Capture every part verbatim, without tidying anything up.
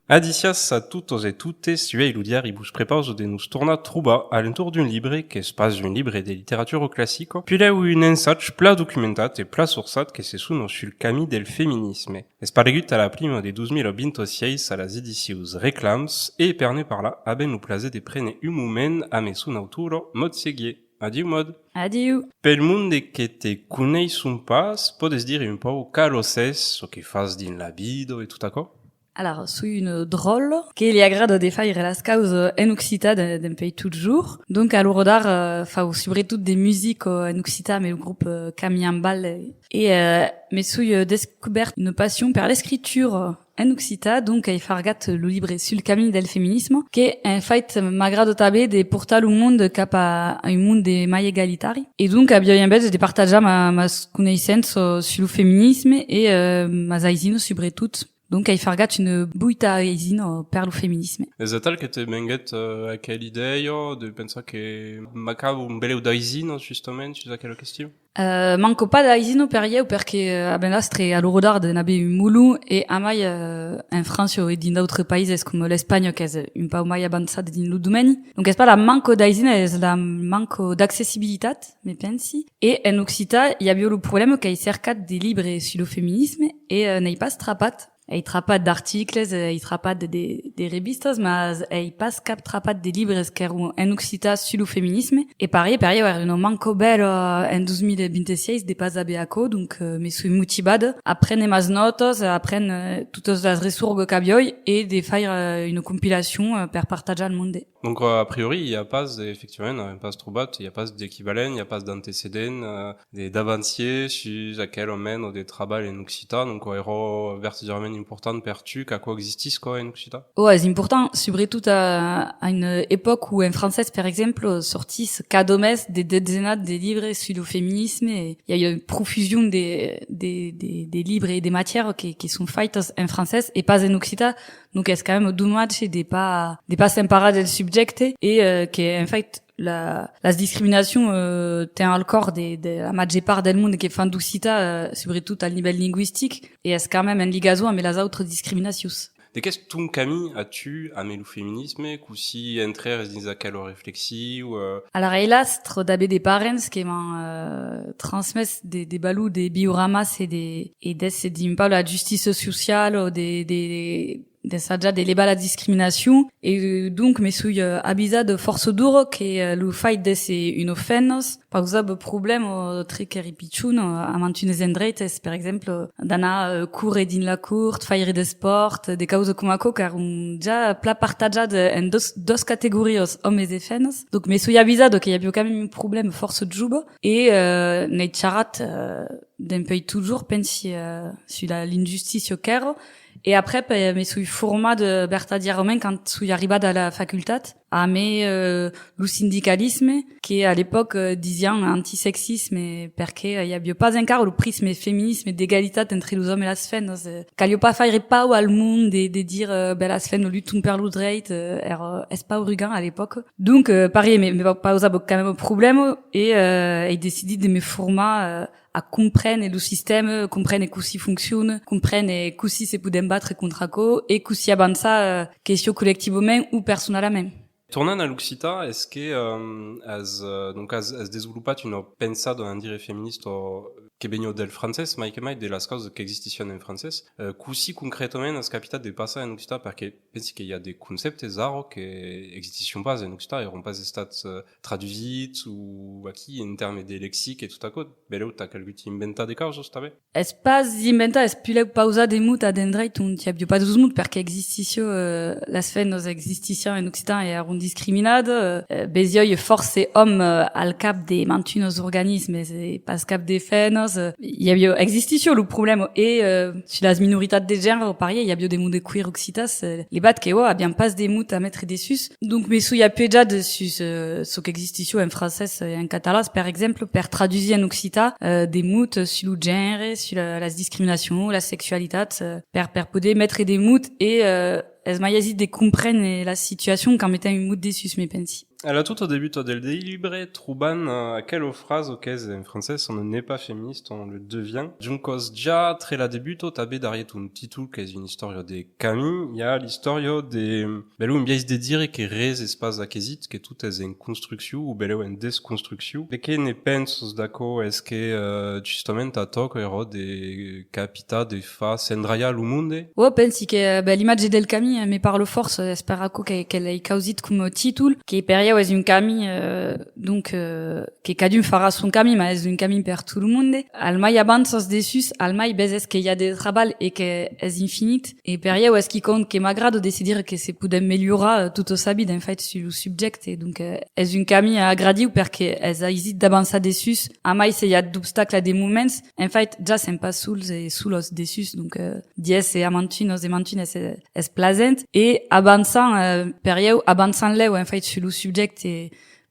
Adissiatz a totas e totes, uèi lo diari vos prepausa de nos tornar trobar a l'entorn d'un libre qu'es pas un libre de literatura classica, puslèu un ensag plan documentat e plan sorçat que se sona Sul camin del feminisme. Es paregut a la prima de dos mila vint-e-sièis a las edicions Reclams e per ne parlar avèm lo plaser de prene un moment amb son autora Maud Séguier. Adiu Maud. Adiu. Pel monde que te coneisson pas, pòdes dire un pauc qual ès, çò que fas dins la vida e tot aquò? Alors, soi una dròlla que li agrada de faire las causas en occitan de, dempuèi totjorn. Donc, a l'ora d'ara, eh, fau subretot de musica en occitan amb lo grop, eh, Camille Embal e, eh, me soi, eh, descobèrt una passion per l'escritura en occitan, donc ai fargat lo libre Sul camin del feminisme, que, en fait, m'agrada tanben de portar lo monde cap a, a un monde mai egalitari. E donc, aviái enveja de partatjar ma, mas coneissenças sus lo feminisme e, eh, mas aisinas, subretot. Donc, ai fargat una boita aisina per lo feminisme. Es atal que te venguèt, eh, aquela idèia de pensar que mancava un belèu d'aisina, justament, sus aquela question? Eh, manca pas d'aisina per ieu, perque, eh, a ben l'astre, a l'ora d'ara, de n'aver un molon, e amai, eh, en França e dins d'autres païses com l'Espanha, qu'es un pauc mai avançat dins lo domeni. Donc, es pas la manca d'aisina, es la manca d'accessibilitat, me pensi. E en occitan, i aviá lo problèma qu'ai cercat de libres sus lo feminisme e, eh, n'ai pas trapat. Ai trapat d'articles, ai trapat de, de, de revistas, mas ai pas cap trapat de libres qu'èran en occitan sus lo feminisme. E parier, per ieu èra una manca bèla en dos mila vint-e-sièis de pas aver aquò, donc, eh, me soi motivada a prene mas nòtas, a prene, eh, totas las ressorgas qu'aviái e de faire, eh, una compilacion, eh, per partatjar al monde. Donc, a priori, i a pas, efectivament, n'avèm pas trobat, i a pas d'equivalent, i a pas d'antecedent, eh, de, d'avancièr sus aquel mena de trabalh en occitan, donc, èra vertadièrament important per tu qu'aquò existís, quoi, en occitan? Ò, es important, subretot a, a una epòca ont en francés, per exemple, sortís cada mes de detzenats de libres sus lo feminisme, e i a una profusion de, de, de, de libres e de matièras que, que son faitas en francés e pas en occitan. Donc es quand même domatge de pas, de pas s'emparar del subjècte e, eh, que, en fait, la, las discriminacions, eh, ten al còr de, de la màger part del monde que fan d'occitan, eh, subretot al nivèl lingüistic, e es quand même en ligason amb las autras discriminacions. De qu'es ton camin a tu amb lo feminisme? Cossí entrères dins aquela reflexion, eh? Alara, ai l'astre d'aver de parents que m'an, eh, transmés de, de valors de viure amassa e de, e d'èsser dins un pauc la justícia sociala o de, de, d'ensajar de levar la discriminacion, e, eh, donc me soi, eh, avisada fòrça d'ora que, eh, lo fait d'èsser una femna pausava problèma, tre qu'èri pichona, a mantunes endreits, per exemple, d'anar, eh, córrer dins la cort, faire d'espòrt, de causas coma aquò, qu'èran ja plan partatjadas en dos, dos categorias, òmes e femnas. Donc me soi avisada que i aviá quand même un problèma fòrça jove, e, eh, n'ai charrat, eh, dempuèi totjorn, pensi, eh, sus la, l'injustícia qu'èra. E aprèp, eh, me soi formada vertadièrament quand soi arribada a la facultat, amé, eh, lo sindicalisme, que a l'epòca, eh, disián antisexisme, perque, eh, i aviá pas encara lo prisme feminisme d'egalitat entre los òmes e las femnas. Eh, caliá pas faire paur al monde de, de dire, eh, ben, las femnas lutan per lo dreit, eh, èra espaurugant a l'epòca. Donc, eh, parier, me, me pausava quand même problèma e, eh, ai decidit de me formar, eh, a comprene lo sistèma, comprene cossí fonciona, comprene cossí se podèm batre contra aquò e cossí avançar, eh, que siá collectivament o personalament. Tornant a l'occitan, es que, eh, as, eh, donc as, as desvolopat una pensada, en dire, feminista que veniá del francés, mai que mai de las causas qu'existissián en francés. Eh, cossí concretament as capitat de passar en occitan? Perque pensi que i a de concèptes ara que existissián pas en occitan, èran pas estats, eh, tradusits o aquí en tèrmes de lexic e tot aquò. Belèu t'a calgut inventar de causas tanben? Es pas inventar, es puslèu pausar de mots a d'endreits ont i aviá pas de mots, perque existissiá, eh, las femnas existissián en occitan e èran discriminadas. Eh, vesiái fòrça òmes, eh, al cap de mantunes organismes e pas cap de femnas. Eh, i aviá, existissiá lo problèma. E, eh, sus las minoritats de genre, parier, i aviá de monde queer occitans, eh, levat que, ò, avián pas de mots a metre dessús. Donc me soi apuejada sus, eh, çò qu'existissiá en francés e en catalans, per exemple, per tradusir en occitan, eh, de mots sus lo genre, sus la, las discriminacions, las sexualitats, eh, per, per poder metre de mots e, eh, es mai aisit de comprene la situacion qu'en metent un mot dessús, me pensi. A la tota debuta del libre, trobam, eh, aquela frasa qu'es en francés: « On n'est pas féministe, on le devient. » Doncas, ja tre la debuta, tanben darrièr ton títol, qu'es una istòria de camin, i a l'istòria de, belèu, un biais de dire que res es pas aquesit, que tot es en construccion o belèu en desconstruccion. De qué ne pensas d'aquò? Es que, eh, justament, tà tòca èra de capitar, de far s'endraiar lo monde? Ò, pensi que, eh, ben, l'imatge del camin, eh, me parla fòrça, es per aquò que, que l'ai causit coma títol, que per ieu es un camin, eh, donc, eh, que cadun farà son camin, mas es un camin per tot lo monde. Al mai avanças dessús, al mai veses que i a de trabalh e que es infinit. E per ieu es quicòm que m'agrada de se dire que se podèm melhorar, eh, tota sa vida, en fait, sus lo subjècte. Donc, eh, es un camin agradiu perque es aisit d'avançar dessús, amai se i a d'obstacles a de moments. En fait, ja sèm pas sols e solas dessús, donc, eh, d'èsser a mantunas e mantunas es, es plasent. E avançam, eh, per ieu, avançam lèu, en fait, sus lo subjècte,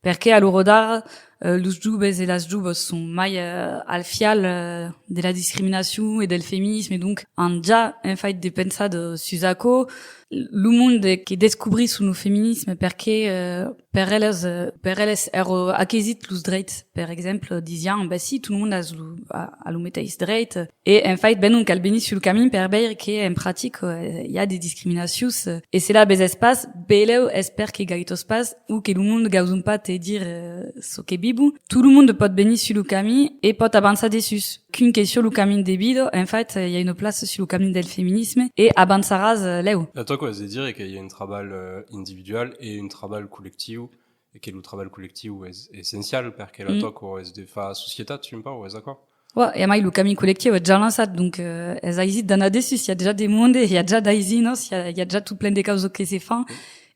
perque a l'ora d'ara, eh, los joves e las jovas son mai, eh, al fial, eh, de la discriminacion e del feminisme, donc an ja, en fait, de pensar de, sus aquò. Lo monde que descobrisson lo feminisme, perque, eh, per eles, eh, per eles èra aquesit los dreits, per exemple, disián: « Ben si, tot lo monde a lo, a, a lo meteis dreit. » E, en fait, ben, donc, cal venir sul camin per veire que, en practica, eh, i a de discriminacions, eh, e se la veses pas, belèu es perque gaitas pas, o que lo monde gauson pas te dire, eh, çò que vivon. Tot lo monde pòt venir sul camin e pòt avançar dessús. Quin que siá lo camin de vida, en fait, eh, i a una plaça sul camin del feminisme e avançaràs, eh, lèu. La tòca es de dire que i a un trabalh, eh, individual e un trabalh collectiu, e que lo trabalh collectiu es essencial, perque la tòca es de far societat, un pauc, es aquò? Ò, e amai lo camin collectiu es ja lançat, donc, eh, es aisit d'anar dessús, i a ja de monde, i a ja d'aisinas, i a, i a ja tot plen de causas que se fan.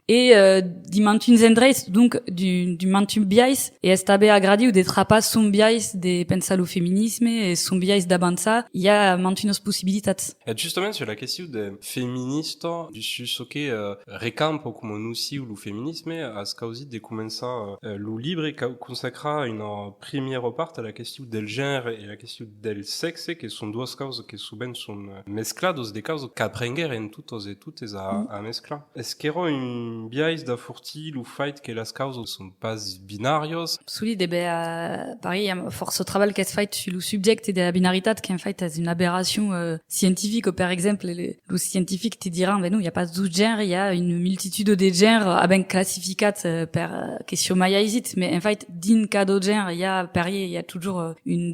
E, eh, dins mantuns endreits, donc, d'un, d'un mantun biais, e es tanben agradiu de trapar son biais de pensar lo feminisme e son biais d'avançar, i a mantunas possibilitats. E justament, sus la question de feminista, sus çò que, eh, recampa coma nociu lo feminisme, as causit de començar, eh, lo libre, cau-, consacrar una primièra part a la question del genre e la question del sèxe, que son doas causas que sovent son, eh, mescladas, de causas qu'aprenguèrem totas e totes a, a mesclar. Es qu'èra un biais d'afortir lo fait que las causas son pas binàrias? Solide, e ben, eh, parièr, i a fòrça trabalh qu'es fait sus lo subjècte de la binaritat, qu'en fait es una aberracion, eh, scientifica. Per exemple, le, lo scientific te dirà: « Ben non, i a pas dos genres, i a una multitud de genres, a ben classificat, eh, per, eh, que siá mai aisit, mais en fait, dins cada genre, i a, parièr, i a toujours, eh, un,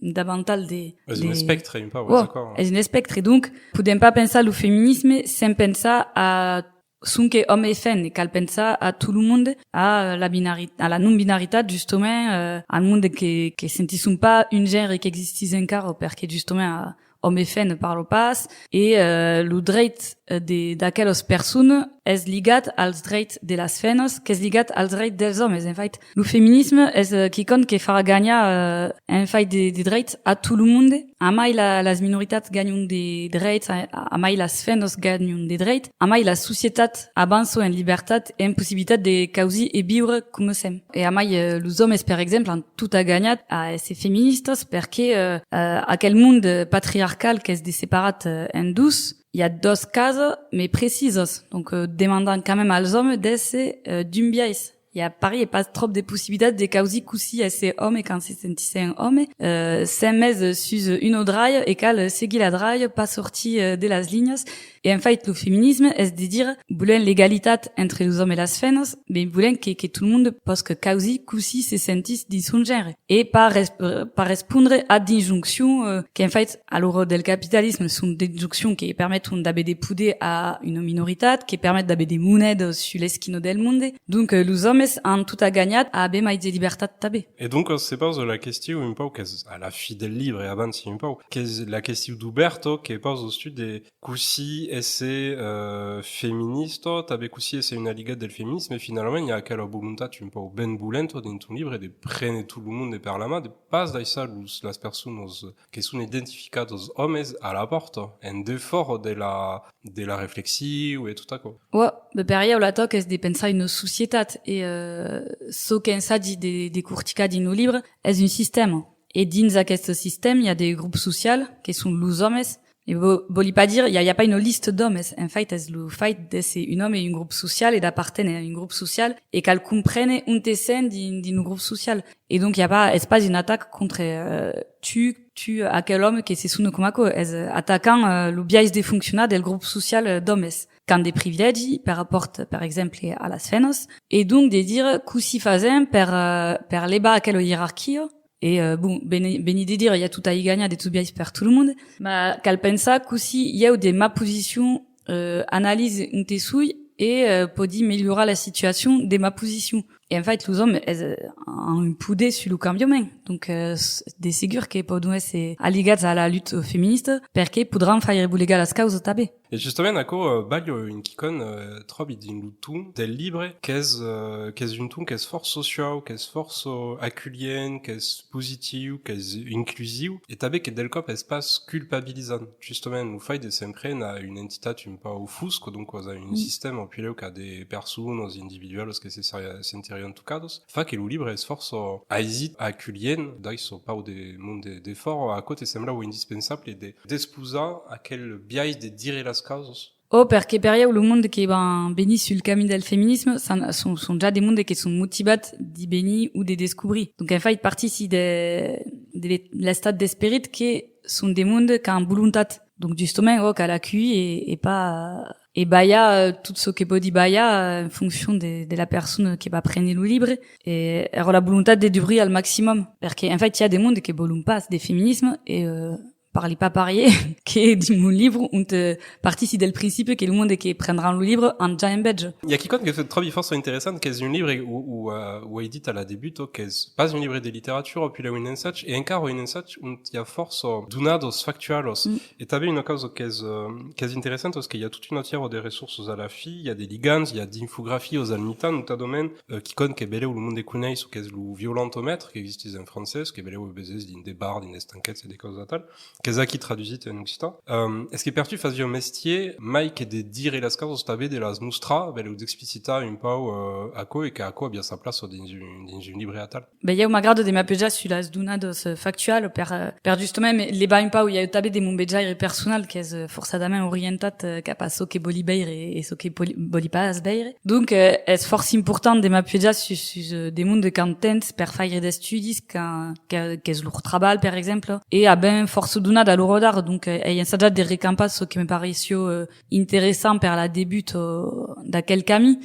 un davantal de, es un de espèctre, un pauc, ò, es aquò, eh? Es un espèctre, donc, podèm pas pensar lo feminisme sens pensar a sonque òme e femna, cal pensar a tot lo monde, a la binari-, a la non-binaritat, justament, eh, al monde que, que sentisson pas un genre e qu'existís encara, perque, justament, a, òme e femna parla pas, e, eh, lo dreit, eh, de, d'aquelas personas es ligat als dreits de las femnas, qu'es ligat als dreits dels òmes. En fait, lo feminisme es, eh, quicòm que farà ganhar, eh, en fait, de, de dreits a tot lo monde. Amai la, las minoritats ganhon de dreits, a, amai las femnas ganhon de dreits, amai la societat avança en libertat e en possibilitat de causir e viure coma sèm. E amai, eh, los òmes, per exemple, an tot a ganhar a èsser feministas, perque, eh, eh, aquel monde patriarcal qu'es desseparat, eh, en dos, i a doas casas, mai precisas. Donc, eh, demandam quand même als òmes d'èsser, eh, d'un biais. I a, parièr, pas tròp de possibilitat de causir cossí èsser òme quand se sentissen òme, eh, sèm mes sus una dralha e cal seguir la dralha, pas sortir, eh, de las linhas. E en fait, lo feminisme es de dire, volèm l'egalitat entre los òmes e las femnas, mai volèm que, que tot lo monde pòsca causir cossí se sentís dins son genre, e pas res-, eh, pas respondre a d'injonccions, eh, qu'en fait, a l'ora del capitalisme, son d'injonccions que permeton d'aver de poder a una minoritat, que permet d'aver de monedas sus l'esquina del monde. Donc, eh, los òmes an tot a ganhar a aver mai de libertat tanben. E donc, se pausa la question un pauc, qu'es a la fin del libre, avanci un pauc, qu'es la question dubèrta que pausas tu de cossí èsser, eh, feminista, tanben cossí èsser un aligat del feminisme, e finalament i a aquela volontat un pauc benvolenta dins ton libre de prene tot lo monde per la man, de pas daissar los, las personas que son identificadas òmes a la pòrta, en defòra de la, de la reflexion e tot aquò. Ò, ben, per ieu la tòca es de pensar una societat e, eh, çò qu'ensagi de, de corticar dins lo libre es un sistèma. E dins aqueste sistèma i a de grops socials que son los òmes, E vo-, vòli pas dire, i a, i a pas una lista d'òmes. En fait, es lo fait d'èsser un òme e un grop social e d'aparténer a un grop social e cal comprene onte sèm dins, dins lo grop social. E donc, i a pas, es pas un atac contra, euh, tu, tu, aquel òme que se sona coma aquò. Es, euh, atacant, euh, lo biais de foncionar del grop social, euh, d'òmes qu'an de privilègi per rapòrt, per exemple, a las femnas. E donc de dire, cossí fasèm per, euh, per levar aquela ierarquia? E, euh, bon, veni, veni de dire, i a tot a i ganhar de tot biais per tot lo monde, mas cal pensar cossí ieu de ma posicion, euh, analise onte soi e, euh, pòdi melhorar la situacion de ma posicion. E en fait, los òmes, es, euh, an un poder sus lo cambiament. Donc, euh, s-, de segur que pòdon èsser aligats a la luta feminista, perque podràn faire bolegar las causas tanben. E justament, aquò, euh, balha un quicòm, euh, tròbi dins lo ton del libre, qu'es, euh, qu'es un ton qu'es fòrt sociau, qu'es fòrt aculhent, qu'es positiu, qu'es inclusiu, e tanben que del còp es pas culpabilizant. Justament, lo fait de s'en prene a una entitat un pauc fosca, doncas a un sistèma, o puslèu qu'a de personas individualas que se seri-, sentirián tocadas, fa que lo libre es fòrça aisit, aculhent, daissa pauc de monde defòra. Aquò te semblava indispensable de desposar aquel biais de dire las causas? Ò, perque per ieu lo monde que van venir sul camin del feminisme son, son, son ja de monde que son motivats d'i venir o de descobrir. Donc en fait, partissi de, de l'estat d'esperit que son de monde qu'an volontat. Donc justament, ò, cal aculhir e, e pas, e balhar, euh, tot çò que pòdi balhar, euh, en foncion de, de la persona que va prene lo libre. E èra la volontat de dubrir al maximum, perque en fait, i a de monde que vòlon pas de feminisme e, euh, parli pas parier que dins mon libre, ont, euh, partissi del principi que lo monde que prendràn lo libre an ja enveja. I a quicòm que tròbi fòrça interessant, qu'es un libre o, o, euh, o ai dit a la debuta, qu'es pas un libre de literatura, puslèu un ensag, e encara un ensag ont i a fòrça donadas factualas. E tanben una causa qu'es, euh, qu'es interessanta, es que i a tota una tièra de ressorsas a la fin, i a de ligams, i a d'infografias al mitan, notadament, euh, quicòm que belèu lo monde coneis, qu'es lo Violentomètre, qu'existís en francés, que belèu o vesètz dins de bars, dins d'estanquets e de causas atal, qu'es aquí tradusit en occitan. Euh, es que per tu fasiá mestièr mai que de dire las causas, tanben de las mostrar, belèu d'explicitar un pauc, euh, aquò, e que aquò aviá sa plaça dins un, dins un libre atal? Ben, ieu m'agrada de m'apejar sus las donadas, euh, factualas per, euh, per justament me levar un pauc, ieu tanben de mon vejaire personal, qu'es, euh, forçadament orientat, euh, cap a çò que vòli veire e, e çò que vòli, vòli pas veire. Donc, euh, es fòrça important de m'apejar sus, sus, euh, de monde qu'an temps per faire d'estudis, qu'an, que, qu'es lor trabalh, per exemple, e a ben fòrça donat a l'ora d'ara. Donc, euh, ai ensajat de recampar çò que me pareissiá, euh, interessant per la debuta, euh, d'aquel camin.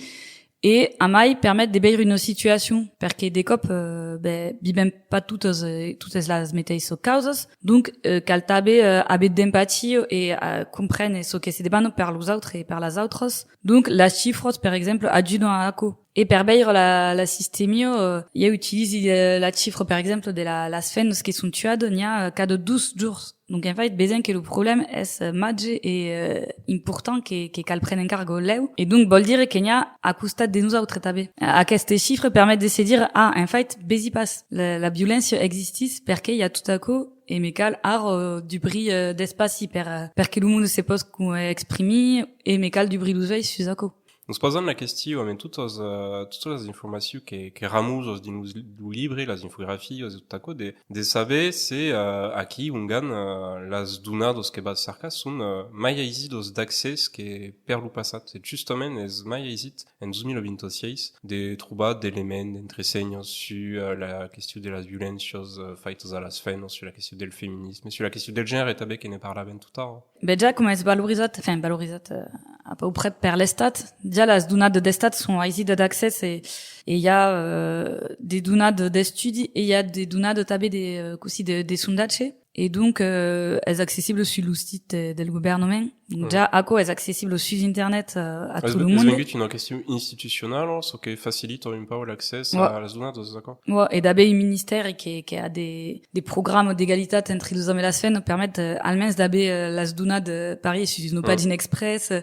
E amai permet de veire una situacion, perque de còp, euh, ben, vivèm pas totas, euh, totas las meteissas causas, donc, euh, cal tanben, euh, aver d'empatia e, euh, comprene çò que se demanda per los autres e per las autras. Donc, las chifras, per exemple, ajudan a aquò. E per veire la, la sistemia, euh, ieu utilisi, euh, la chifra, per exemple, de la, las femnas que son tuadas, n'i a, euh, cada dos jorns. Donc, en fait, vesèm que lo problèma es, euh, màger e, euh, important, que, que cal prene en carga lèu. E donc, vòl dire que n'i a a costat de nosautres tanben. Aqueste chifre permet de se dire, ah, en fait, vesi pas, la, la violéncia existís perque i a tot aquò e me cal ara, euh, dubrir, euh, d'espaci per, euh, per que lo monde se pòsca, euh, exprimir e me cal dubrir los uèlhs sus aquò. Nos pausam la question, amb totas, eh, totas las informacions que, que ramosas dins lo, lo libre, las infografias e tot aquò, de, de saber se, eh, aquí ongan, eh, las donadas que vas cercar son, eh, mai aisidas d'accès que per lo passat. E justament es mai aisit en dos mila vint-e-sièis de trobar d'elements, d'entresenhas sus, eh, la question de las violéncias, eh, faitas a las femnas, sus la question del feminisme, sus la question del genre tanben que ne parlàvem tot ara. Ben, ja, coma es valorizat, enfin, valorizat, euh, a pauc prèp per l'Estat, ja las donadas d'Estat son aisidas d'accès e, e i a, euh, de donadas d'estudi e i a de donadas tanben de, euh, cossí de, de sondatge. E donc, euh, es accessible sus lo sit, euh, del governament. Donc, ja, aquò es accessible sus internet, euh, a tot lo monde. Es vengut una question institucionala, çò que facilita un pauc l'accès a las donadas, aquò? Ò, e d'aver un ministèri que, que a de, de programas d'egalitat entre los òmes e las femnas permet, eh, almens d'aver, eh, las donadas, eh, parier sus una pagina exprès, eh.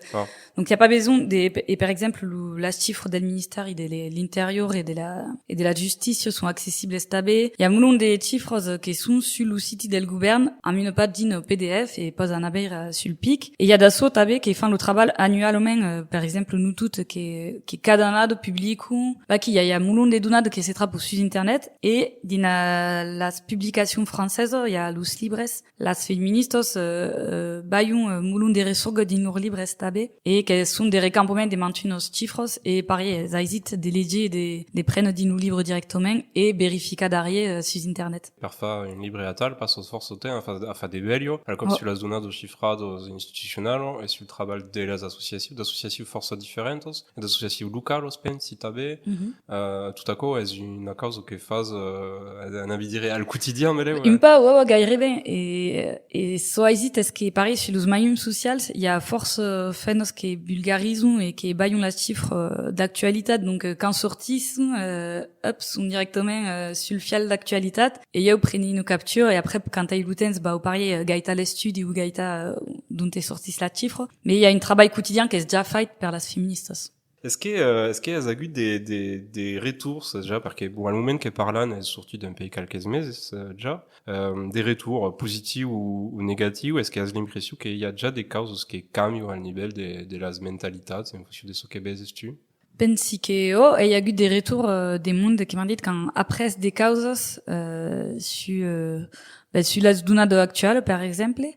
Donc, i a pas besonh de, e per exemple, lo, las chifras del ministèri de le-, l'Interior e de la, e de la Justícia son accessibles tanben. I a molon de chifras, eh, que son sus lo siti del govèrn. Bern, amb una pagina P D F e pòs anar veire sul pic. E i a d'assò tanben que fan lo trabalh annualament, eh, per exemple, Notot, que, que cada annada publicon, vaquí, i a, i a molon de donadas que se trapan sus internet, e dins la, las publicacions francesas, i a los libres, las feministas, eh, eh, balhon, eh, molon de ressorgas dins lors libres tanben, e que son de recampaments de mantunas chifras, e parièr, es aisit de legir e de, de prene dins lo libre dirèctament e verificar darrièr, eh, sus internet. Per far un libre atal, passas fòrça temps a far, a far de velhas, al còp sus las donadas chifradas institucionalas e sul trabalh de las associacions, d'associacions fòrça diferentas, e d'associacions localas, pensi tanben. Eh, tot aquò es una causa que fas, eh, anavi dire, al quotidian, belèu, eh? Un pauc, ouais, ouais, gaireben. E, e çò aisit es que, parièr, sus los maiums socials, i a fòrça femnas que vulgarizon e que balhon las chifras, eh, d'actualitat. Donc, eh, quand sortisson, eh, hop, son dirèctament, eh, sul fial d'actualitat, e ieu preni una captura, e après, quand ai lo temps, vau parièr, eh, gaitar l'estudi o gaitar, eh, d'onte sortís la chifra. Mas i a un trabalh quotidian qu'es ja fait per las feministas. Es que, eh, es que as agut de, de, de retorns ja, perque, bon, al moment que parlam es sortit dempuèi qualques meses, eh, ja, eh, de retorns positius o, o negatius, es que as l'impression que i a ja de causas que cambian al nivèl de, de las mentalitats en foncion de çò que veses tu? Pensi que, ò, ai agut de retorns, eh, de monde que m'an dit qu'an aprés de causas, eh, sus, eh, ben, sus las donadas actualas, per exemple.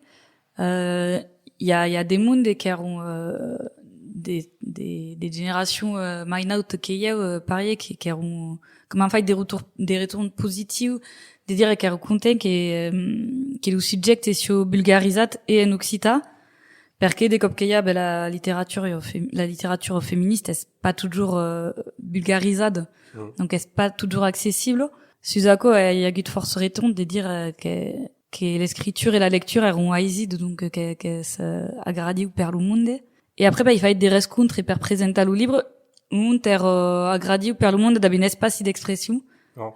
Eh, i a, i a de monde qu'èran, eh, de, de, de generacion, eh, mai nauta que ieu, eh, parièr, que, qu'èran, que m'an fait de retorn, de retorn positiu, de dire qu'èran contents que, eh, que lo subjècte siá vulgarizat e en occitan, perque de còp que i a, ben, la literatura fem-, la literatura feminista es pas totjorn, eh, vulgarizada, donc es pas totjorn accessible. Sus aquò, eh, i a agut fòrça retorn de dire, eh, que, que l'escritura e la lectura èran aisidas, donc que, qu'es, eh, agradiu per lo monde. E après, ben, ai fait de rescontres per presentar lo libre, ont èra, eh, agradiu per lo monde d'aver un espaci d'expression.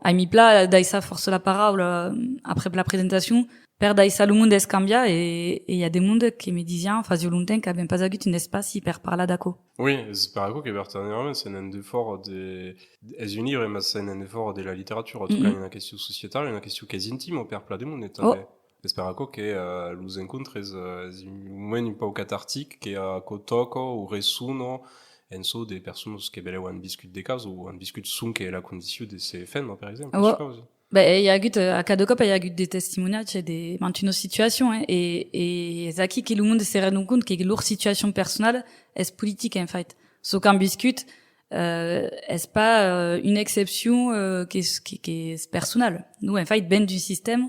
Aimi plan daissar fòrça la paraula, eh, après la presentacion, per daissar lo monde escambiar, e, e i a de monde que me disián, fasiá longtemps qu'avèm pas agut un espaci per parlar d'aquò. Oui, es per aquò que vertadièrament se n'en defòra de, es un libre, mas se n'en defòra de la literatura, tocam una question societala, una question qu'es intima per plan de monde tanben. Es per aquò que, eh, los encontres, eh, es un moment un pauc catartic, que aquò tòca o ressona en çò de personas que belèu an viscut de causas o an viscut sonque la condicion de ser femna, per exemple, supausi. Ben, i a agut, eh, a cada còp i a agut de testimoniatges de mantunas situacions, eh, e, e es aquí que lo monde se rendon compte que lor situacion personala es politica, en fait. Çò qu'an viscut, eh, es pas, eh, una excepcion, eh, qu'es, que, qu'es personala. Non, en fait, ven d'un sistèma,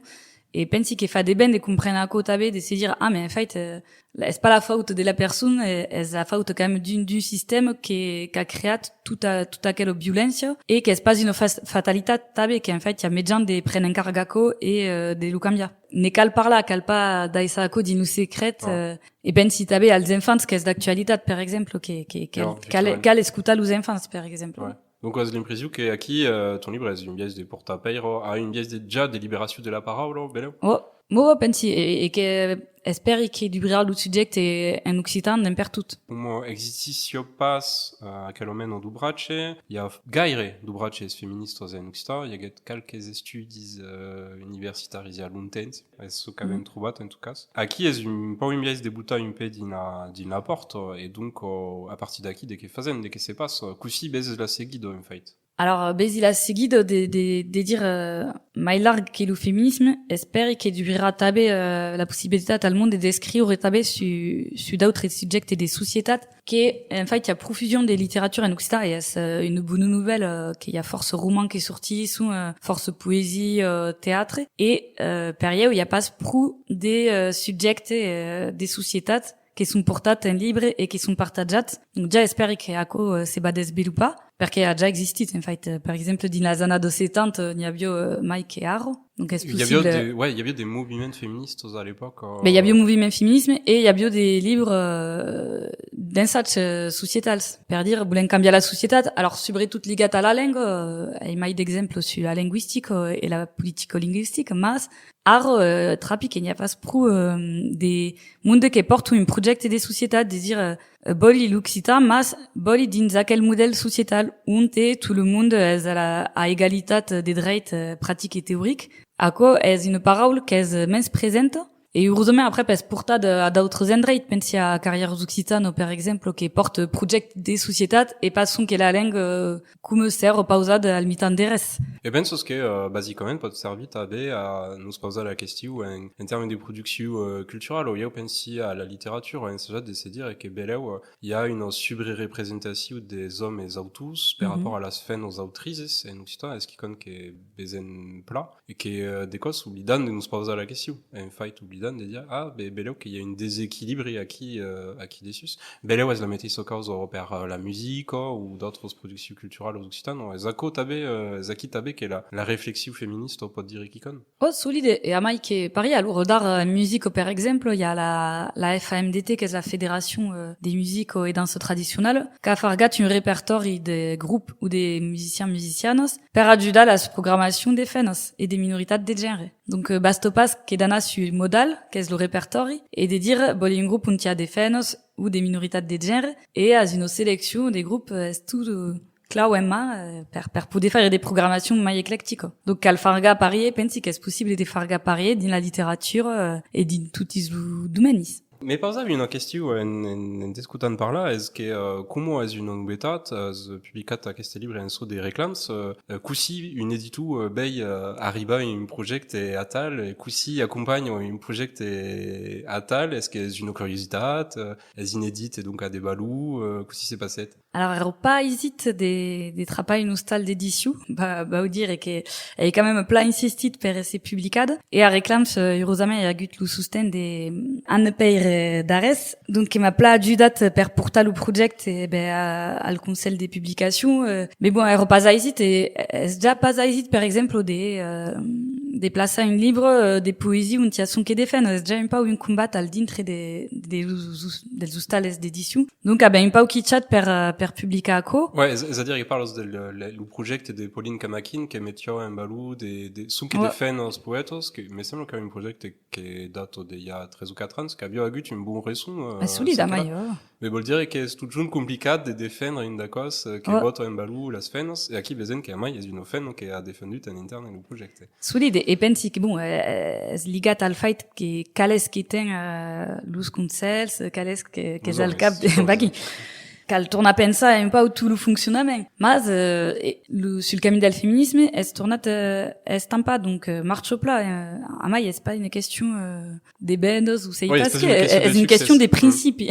e pensi que fa de ben de comprene aquò tanben, de se dire, ah, mais en fait, eh, es pas la fauta de la persona, eh, es la fauta quand même d'un, d'un sistèma que, qu'a creat tota, tota aquela violéncia, e qu'es pas una fa-, fatalitat tanben, qu'en fait, i a mejan de prene en carga aquò e, eh, de lo cambiar. Ne cal parlar, cal pas daissar aquò dins lo secret, eh, e pensi tanben als enfants qu'es d'actualitat, per exemple, que, que, que cal, cal escotar los enfants, per exemple. Donc, as l'impression que aquí, eh, ton libre es un biais de portar pèira, a un biais de, ja de liberacion de la paraula, belèu? Oh, mo, pensi, e, e que espèri que dubrirà lo subjècte en occitan d'en pertot. Coma existissiá pas, eh, aquela mena d'obratge, i a gaire d'obratges feministas en occitan, i aguèt qualques estudis, eh, universitaris i a longtemps, es çò qu'avèm trobat, en tot cas. Aquí es un pauc un biais de botar un pè dins la, dins la pòrta, e donc, eh, a partir d'aquí, de qué fasèm, de qué se passa? Cossí veses la seguida, en fait? Alors, vesi la seguida de, de, de dire, eh, mai larg que lo feminisme, espèri que dubrirà tanben, eh, la possibilitat al monde d'escriure tanben sus, sus d'autres subjèctes de societat, que, en fait, i a profusion de literatura en occitan, e es, eh, una bona novèla, eh, que i a fòrça romans que sortisson, eh, fòrça poesia, eh, teatre, e, eh, per ieu, i a pas pro de, eh, subjèctes, eh, de societat que son portats en libre e que son partatjats. Donc, ja espèri que aquò, eh, se va desvelopar, perque a ja existit, en fait. Eh, per exemple, dins las annadas setanta, n'i aviá, eh, mai que ara. Donc, es possible. I aviá de, ouais, i aviá de moviments feministas a l'epòca. Ben, i aviá moviment feminisme e i aviá de libres, eh, d'ensags, eh, societals. Per dire, volèm cambiar la societat. Alors, subretot ligat a la lenga, eh, ai mai d'exemples sus la lingüistica e la politica lingüistica, mas ara, eh, trapi que n'i a pas pro, eh, de monde que pòrta un projècte de societat, de dire, eh, vòli l'occitan, mas vòli dins aquel modèl societal onte tot lo monde es a la, a egalitat de dreit, eh, pratic e teoric. Aquò es una paraula qu'es mens presenta, e urosament après pes portada a d'autres endreits, pensi a Carrièras Occitanas, per exemple, que pòrta projèctes de societat e pas sonque la lenga, eh, coma s'èra pausada al mitan de res. E pensi que, eh, basicament, pòt servir tanben a nos pausar la question en, en tèrmes de produccion, eh, culturala. Ieu pensi a la literatura, ensajar de se dire que belèu, eh, i a una subrerepresentacion des òmes autors per rapòrt a las femnas autrises en occitan, es quicòm que vesèm plan, e que, eh, de còps oblidam de nos pausar la question, en fait oblidam de dire, ah, be-, belèu que i a un desequilibri aquí, eh, aquí dessús. Belèu es la meteissa causa per, eh, la musica o d'autras produccions culturalas occitanas. Es aquò tanben, eh, es aquí tanben que la, la reflexion feminista pòt dire quicòm. Oh, solide. E amai que parier, alora, d'ara en musica, per exemple, i a la, la F A M D T, qu'es la Federacion, eh, de Musica e Dança Tradicionala, qu'a fargat un repertòri de grops o de musicians, musicianas per ajudar las programacions de femnas e de minoritats de genre. Donc, eh, basta pas que d'anar sul modal, qu'es lo repertòri, e de dire, vòli un grop ont i a de femnas o de minoritats de genre, e as una seleccion de grops, eh, es tot, eh, clau en man, eh, per, per poder faire de programacion mai eclectica. Donc cal fargar parier, pensi qu'es possible de fargar parier dins la literatura, eh, e dins totis los domenis. Me pausavi una question en, en, en t'escotant parlar, es que, eh, coma es una novetat, as publicat aqueste libre en çò de reclams, eh, eh, cossí un editor, eh, vei, eh, arribar un projècte atal, e cossí acompanha un projècte atal, es que es una curiositat, eh, es inedit e donc a de valor, eh, cossí se passèt? Alòrs, èra pas aisit de, de trapar un ostal d'edicion, va, vau dire que ai quand même plan insistit per èsser publicada, e a Reclams, eh, urosament, i a agut lo sosten de, mm, Anne-Pèire Darès, donc que m'a plan ajudat per portar lo projècte, eh ben, a, al Conselh de Publicacion, eh, mais bon, èra pas aisit, e es ja pas aisit, per exemple, de, eh, de plaçar un libre, eh, de poesia ont i a sonque de femnas, es ja un pauc un combat al dintre de, de, dels ostals d'edicion. Donc, avèm un pauc quichat per, eh, per publicar aquò. Ouais, es, es a dire que parlas del, le, lo projècte de Pauline Kamakin que metiá en valor de, de, sonque de femnas poètas, que me sembla qu'èra un projècte que data de i a tres o quatre ans, qu'aviá agut un bon resson, eh, solide, amai, oh. Mais vòl dire qu'es totjorn complicat de defendre un d'aquòs, eh, que bota en valor las femnas, e aquí vesèm que amai es una femna que a defendut en intèrne lo projècte. Solide, e pensi que, bon, eh, es ligat al fait que qual es que ten, eh, los conselhs, qual es que, qu'es al cap de, vaquí. Cal tornar pensar un pauc tot lo foncionament. Mas, eh, e lo, sul camin del feminisme es tornat, eh, estampat, donc, eh, marcha plan, eh, amai es pas una question, eh, de vendas o sei pas que, es una question de principi.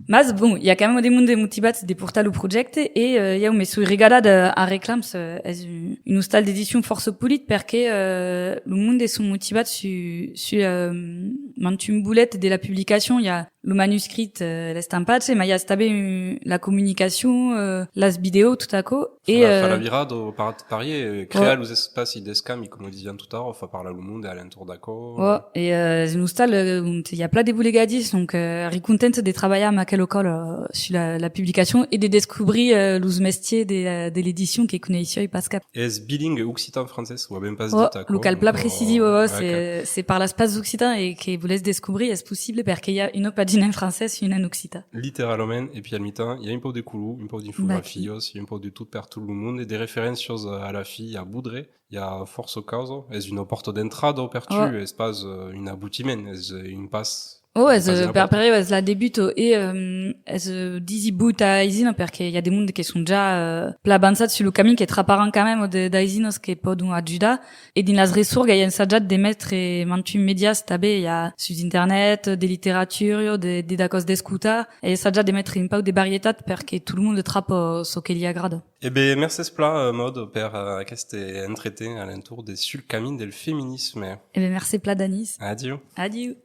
Mas, bon, i a quand même de monde motivats de portar lo projècte e, eh, ieu me soi regalada a Reclams, eh, es un, un ostal d'edicion fòrça polit perque, eh, lo monde son motivats sus, sus, eh, mantun bolet de la publicacion. I a lo manuscrit, eh, l'estampatge, mas i a tanben, eh, la comunicacion, eh, las vidèos, tot aquò. E, fa la, fa la virada, par, parier, eh, crear los espacis d'escambi, coma disiam tot ara, fa parlar lo monde a l'entorn d'aquò. Oh, e, eh, es un ostal, eh, ont i a plan de bolegadís, donc, eh, èri contenta de trabalhar amb aquela còla, eh, sus la, la publicacion e de descobrir, eh, los mestièrs de, eh, de l'edicion que coneissiái pas cap. Es bilingue occitan-francés, o avèm pas dit aquò. Lo cal plan precisir, se, se parlas pas occitan e que volètz descobrir, es possible perque i a una pagina en francés e una en occitan. Literalament, e puèi al mitan, i a un pauc de color, un pauc d'infografias, i a un pauc de tot per tot lo monde, e de referéncias a la fin a Baudré, i a fòrça causa, es una pòrta d'entrada per tu, es pas, eh, un abotiment, es, eh, un pas. Oh, es, eh, per, per ieu es la debuta e, eh, es, eh, disi vòu tà aisina perque i a de monde que son ja, eh, plan avançats sus lo camin, que traparàn quand même de, d'aisinas que pòdon ajudar. E dins las ressorgas, ai ensajat de metre mantun mèdias tanben, i a sus internet, de literatura, de, de, d'aquòs d'escotar, ai ensajat de metre un pauc de varietat perque tot lo monde trapa çò que li agrada. E ben, mercés plan, eh, Maud, per, eh, aqueste entreten a l'entorn de Sul camin del feminisme. E ben, mercés plan, Danís. Adiu. Adiu.